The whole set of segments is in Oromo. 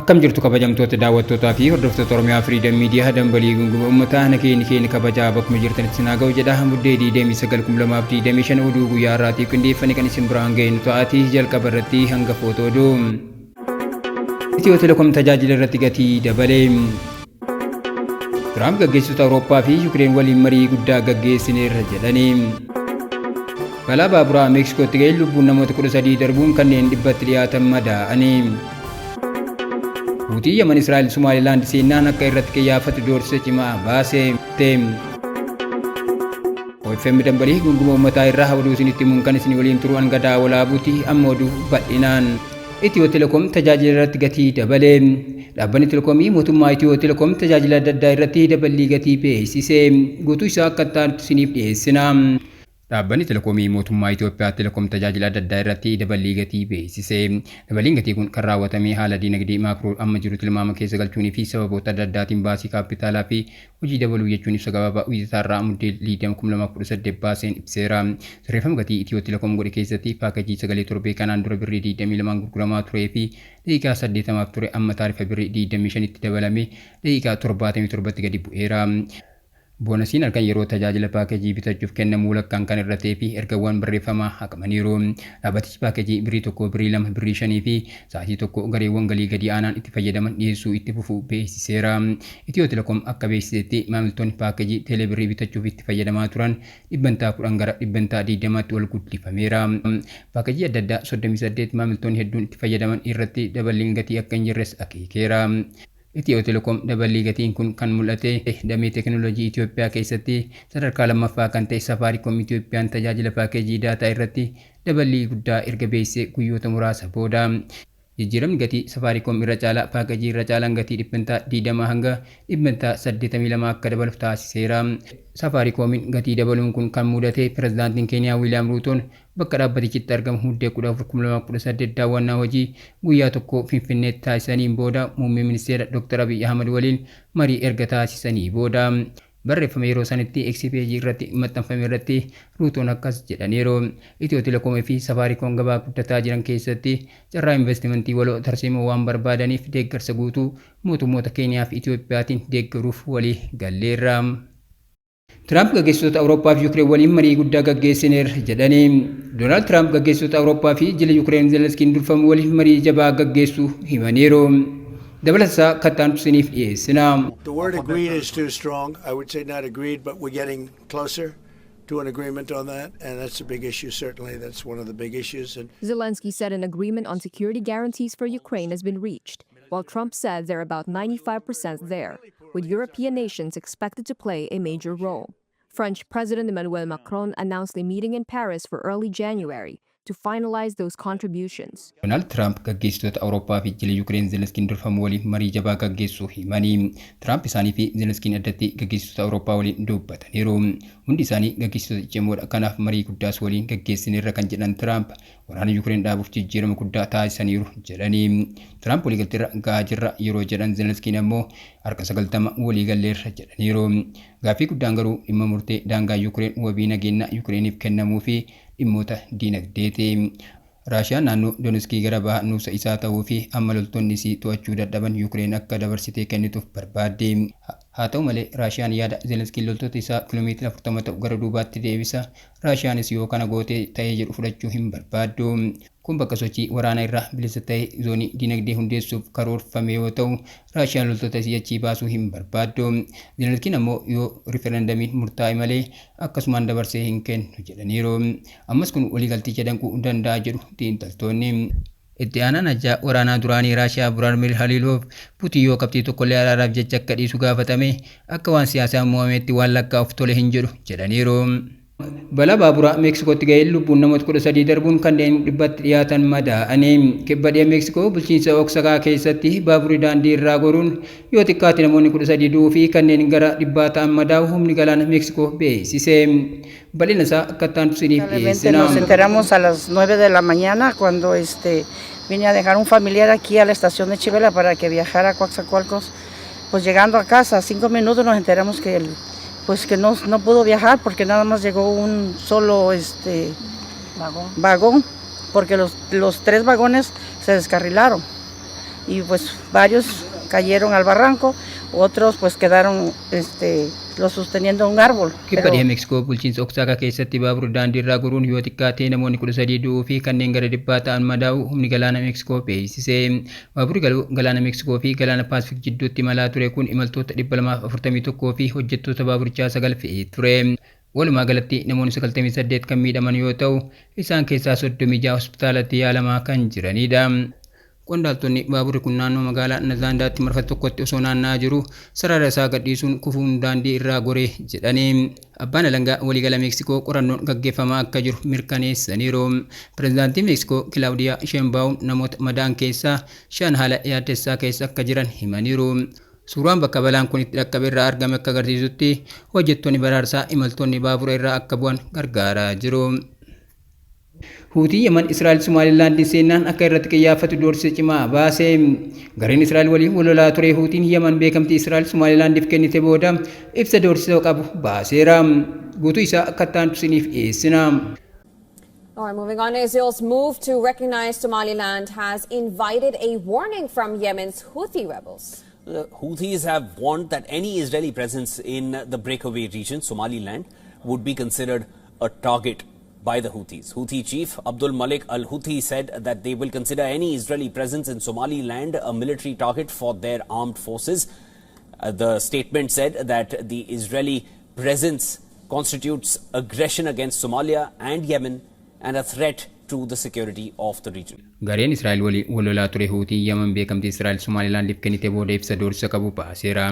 Akkam jirtu kabajamtoota daawwattootaa fi hordoftoota Oromiyaa Freedom Media, dambalii gunguma uummataa. Nageenya keenya kabajaa bakkuma jirtanitti sinaa ga'u jedha. Muddee 29/2025 oduu guyyaa har'aatiif qindeeffame kan isin biraan ga'e nu ta'atii. Jalqaba irratti hangafoota oduu. Itiyoo Telekoom tajaajila irratti gatii dabalee. Tiraamp gaggeessitoota Awurooppaa fi Yukireen waliin marii guddaa gaggeessineerra jedhanii. Balaa baaburaa Meeksikootti ga'e lubbuun namoota 13 darbuun kanneen 100tti dhiyaatan madaa'anii. Huutii Yaman Israa'el Somaalilaand seennaan akka irratti qiyyaafatu doorsisa cimaa baase. OFM dambalii gunguma uummataa irraa oduu isinitti himuun kan isin waliin turu Angadaa Walaabuuti. Amma oduu bal'inaan. Itiyoo Telekoom tajaajila irratti gatii dabale. Dhaabbanni Telekoomii mootummaa Itiyoo Telekoom tajaajila adda addaa irratti daballii gatii beeksise. Guutuu isaa akka itti isiniif dhiyeessina. Dhaabbanni Telekoomii mootummaa Itoophiyaa Telekoom tajaajila adda addaa irratti daballii gatii beeksise. Daballiin gatii kun kan raawwatame haala diinagdee maakroo amma jiru tilmaama keessa galchuunii fi sababoota adda addaatiin baasii kaappitaalaa fi hojii dabaluu jechuun ibsa gabaabaa Wiixataarraa Muddee 20/2018 baaseen ibseera. Sirreeffama gatii Itiyoo Telekoom godhe keessatti paakejii sagalee torbee kanaan dura birrii 22 gurguramaa turee fi daqiiqaa 80f ture amma taarifa birrii 25tti dabalamee daqiiqaa 77tti gadi bu'eera. Boonasiin halkan yeroo tajaajila paakejii bitachuuf kennamu walakkaan kan hir'atee fi ergawwan barreeffamaa haqamaniiru. Dhaabbatichi paakejii birrii 1, birrii 2, birrii 5 fi sa'aatii 1 gareewwan galii gadi aanaan itti fayyadaman dhiyeessuu itti fufuu beeksiseera. Itiyoo Telekoom akka beeksisetti maamiltoonni paakejii teelee birrii bitachuuf itti fayyadamaa turan dhibbantaa 10 gara dhibbantaa 20tti ol guddifameera. Paakejii adda addaa 38 maamiltoonni hedduun itti fayyadaman irratti daballiin gatii akka hin jirres akeekeera. Itiyoo Telekoom daballii gatiin kun kan mul'ate damee teeknooloojii Itiyoophiyaa keessatti sadarkaa lammaffaa kan ta'e Safaariikoom Itiyoophiyaan tajaajila paakeejii daataa irratti daballii guddaa erga beeksisee guyyoota muraasa booda. Jijjiiramni gatii Safaariikoom irra caalaa paakejii irra caalaan gatii dhibbentaa 20 hanga dhibbentaa 82 akka dabalu taasiseera. Safaariikoomiin gatii dabaluun kun kan mudate Pirezidaantiin Keeniyaa Wiiliyaam Ruutoon bakka dhaabbatichi itti argamu Muddee 14, 2018 daawwannaa hojii guyyaa tokkoo Finfinneetti taasisaniin booda Muummee Ministeera Dr. Abiy Ahmad waliin marii erga taasisanii booda. Barreeffama yeroo sanitti X peejii irratti maxxanfame irratti Ruutoon akkas jedhaniiru. Itiyoo Telekoom fi Safaariikoom gabaa guddataa jiran keessatti carraa investimentii waloo tarsiimoo waan barbaadaniif deeggarsa guutuu mootummoota Keeniyaa fi Itiyoophiyaatiin deeggaruuf walii galleerra. Tiraamp gaggeessitoota Awurooppaa fi Yukireen waliin marii guddaa gaggeessineerra jedhanii. Doonaald Tiraamp gaggeessitoota Awurooppaa fi jila Yukireen Zelenskiin durfamu waliin marii jabaa gaggeessuu himaniiru. Dabalataa kattaan isiniif dhiyeessina. The word "agreed" is too strong. I would say not agreed, but we're getting closer to an agreement on that, and that's a big issue. Certainly, that's one of the big issues. And Zelensky said an agreement on security guarantees for Ukraine has been reached, while Trump said they're about 95% there, with European nations expected to play a major role. French President Emmanuel Macron announced a meeting in Paris for early January to finalize those contributions. Doonaald Tiraamp gaggeessitoota Awurooppaa fi jila Yukireen Zelenskiin durfamu waliin marii jabaa gaggeessuu himanii. Tiraamp isaanii fi Zelenskiin addatti gaggeessitoota Awurooppaa waliin dubbataniiru. Hundi isaanii gaggeessitoota cimoodha. Kanaaf marii guddaas waliin gaggeessineerra kan jedhan Tiraamp waraana Yukireen dhaabuuf jijjiirama guddaa taasisaniiru jedhanii. Tiraamp waliigalteerra gahaa jirra yeroo jedhan, Zelenskiin ammoo harka 90 waliigalleerra jedhaniiru. Gaaffii guddaan garuu dhimma murtee daangaa Yukireen, wabii nageenyaa Yukireeniif kennamuu fi dhimmoota diinagdeeti. Raashiyaan naannoo Donetskii gara baha nuusa isaa ta'uu fi amma loltoonni isii to'achuu dadhaban Yukireen akka dabarsitee kennituuf barbaaddi. Haa ta'u malee, Raashiyaan yaada Zelenskiin loltoota isaa kiiloomeetira 40 ta'u gara duubaatti deebisa, Raashiyaanis yoo kana gootee ta'ee jedhu fudhachuu hin barbaaddu. Kun bakka sochii waraanaa irraa bilisa ta'e zoonii dinagdee hundeessuuf karoorfame yoo ta'u, Raashiyaan loltoota isii achii baasuu hin barbaaddu. Zelenskiin ammoo yoo riferendamiin murtaa'e malee akkasumaan dabarsee hin kennu jedhaniiru. Ammas kun waliigalticha danquu danda'a jedhu xiinxaltoonni. Itti aanaan ajajaa waraanaa duraanii Raashiyaa Vladimir Haliilov Putiin yoo qabxii tokkollee araaraaf jecha akka dhiisu gaafatame akka waan siyaasaan mo'ameetti waan lakkaa'uuf tole hin jedhu jedhaniiru. Balaa baaburaa Meeksikootti ga'een lubbuun namoota 13 darbuun kanneen 100tti dhiyaatan madaa'anii. Kibba dhiha Meeksikoo bulchiinsa Oksakaa keessatti baaburri daandii irraa goruun yoo xiqqaate namoonni 13 du'uu fi kanneen gara 100 ta'an madaa'u humni galaana Meeksikoo beeksise. Bal'ina isaa akka itti aantu isiniif Lamentablemente dhiyeessina. Nos enteramos a las 9 de la mañana cuando vine a dejar un familiar aquí a la estación de Chivela para que viajara a Coatzacoalcos. Pues llegando a casa, a 5 minutos nos enteramos pues que no, no pudo viajar porque nada más llegó un solo Vagón. Vagón, porque los tres vagones se descarrilaron. Y pues varios cayeron al barranco, otros pues quedaron los sosteniendo un árbol. Kibba dhiha Meeksikoo bulchiinsa Oaxaca keessatti baabura daandii irraa goruun yoo xiqqaate namoonni 13 du'uu fi kanneen gara 100 ta'an madaa'uu humni galaana Meeksikoo beeksise. Baaburri galaana Meeksikoo fi galaana Paasifik jidduutti imalaa ture kun imaltoota 241 fi hojjettoota baaburichaa 9 fe'ee ture. Walumaa galatti namoonni 98 kan miidhaman yoo ta'u, isaan keessaa 36 hospitaalatti yaalamaa kan jiranidha. Qondaaltonni baaburri kun naannoo magaalaa Nazaandaatti marfata tokkotti osoo naanna'aa jiru sarara isaa gadhiisuun kufuun daandii irraa goree jedhanii. Abbaan alangaa waliigala Meeksikoo qorannoon gaggeeffamaa akka jiru mirkaneessaniiru. Pireezidaantiin Meeksikoo Kilaawudiyaa Sheenbaawum namoota madaa'an keessaa 5 haala yaaddessaa keessa akka jiran himaniiru. Suuraan bakka balaan kun itti dhaqqabe irraa argame akka agarsiisutti hojjettoonni baraarsaa imaltoonni baabura irraa akka bu'an gargaaraa jiru. Huutii Yaman Israa'el Somaalilaandiin seenaan akka irratti qiyyaafatu doorsisa cimaa baase. Gareen Israa'el waliin wal lolaa ture Huutiin Yaman beekamtii Israa'el Somaalilaandiif kennite booda ibsa doorsisa qabu baaseera. Guutuu isaa akka ta'an isiniif dhiyeessina. All right, moving on. Israel's move to recognize Somaliland has invited a warning from Yemen's Houthi rebels. The Houthis have warned that any Israeli presence in the breakaway region, Somaliland, would be considered a target by the Houthis. Houthi chief Abdul Malik al-Houthi said that they will consider any Israeli presence in Somaliland a military target for their armed forces. The statement said that the Israeli presence constitutes aggression against Somalia and Yemen and a threat to the security of the region. Gareen Israa'el waliin wal lolaa ture Huutii Yaman beekamtii Israa'el Somaalilaandiif kennite booda ibsa doorsisa qabu baaseera.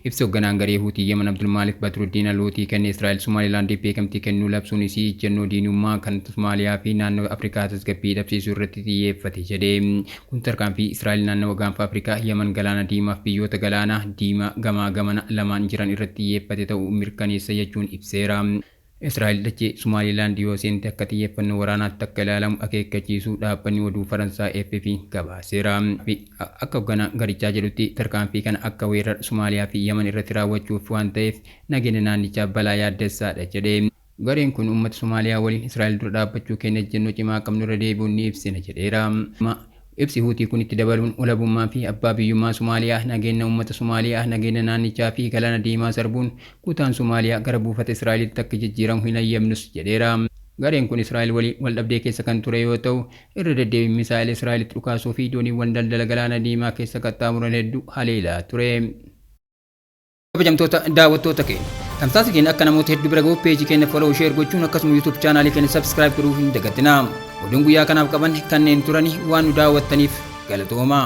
Ibsa hoogganaan garee Huutii Yaman Abdul Maalik Badruddin Al-Huutii kenne Israa'el Somaalilaandiif beekamtii kennuu labsuun isii ejjennoo diinummaa kan Somaaliyaa fi naannoo Afrikaa tasgabbii dhabsiisuu irratti xiyyeeffate jedhe. Kun tarkaanfii Israa'el naannoo gaanfa Afrikaa, Yaman, Galaana Diimaa fi biyyoota Galaana Diimaa gamaa gamana lamaan jiran irratti xiyyeeffate ta'uu mirkaneessa jechuun ibseera. Israa'el dachee Somaalilaand yoo seente akka xiyyeeffannoo waraanaatti akka ilaalamu akeekkachiisuu dhaabbanni oduu Faransaay AFP gabaaseera. Akka hoogganaa garichaa jedhutti tarkaanfii kana akka weerara Somaaliyaa fi Yaman irratti raawwachuuf waan ta'eef nageenya naannichaa balaa yaaddessaadha jedhe. Gareen kun uummata Somaaliyaa waliin Israa'el dura dhaabbachuu keenya ejjennoo cimaa qabnu irra deebi'uun ni ibsina jedheera. Ibsi Huutii kun itti dabaluun walabummaa fi abbaa biyyummaa Somaaliyaa, nageenya uummata Somaaliyaa, nageenya naannichaa fi Galaana Diimaa sarbuun kutaan Somaaliyaa gara buufata Israa'elitti akka jijjiiramu hin hayyamnus jedheera. Gareen kun Israa'el waliin wal dhabdee keessa kan ture yoo ta'u, irra deddeebiin misaa'ila Israa'elitti dhukaasuu fi dooniiwwan daldala Galaana Diimaa keessa qaxxaamuran hedduu haleelaa ture. Kabajamtoota daawwattoota keenya, tamsaasa keenya akka namoota hedduu bira gahuuf peejii keenya follow, share gochuun akkasuma YouTube chaanaalii keenya subscribe godhuu hin dagatinaa. Oduun guyyaa kanaaf qaban kanneen turani, waan nu daawwattaniif galatoomaa.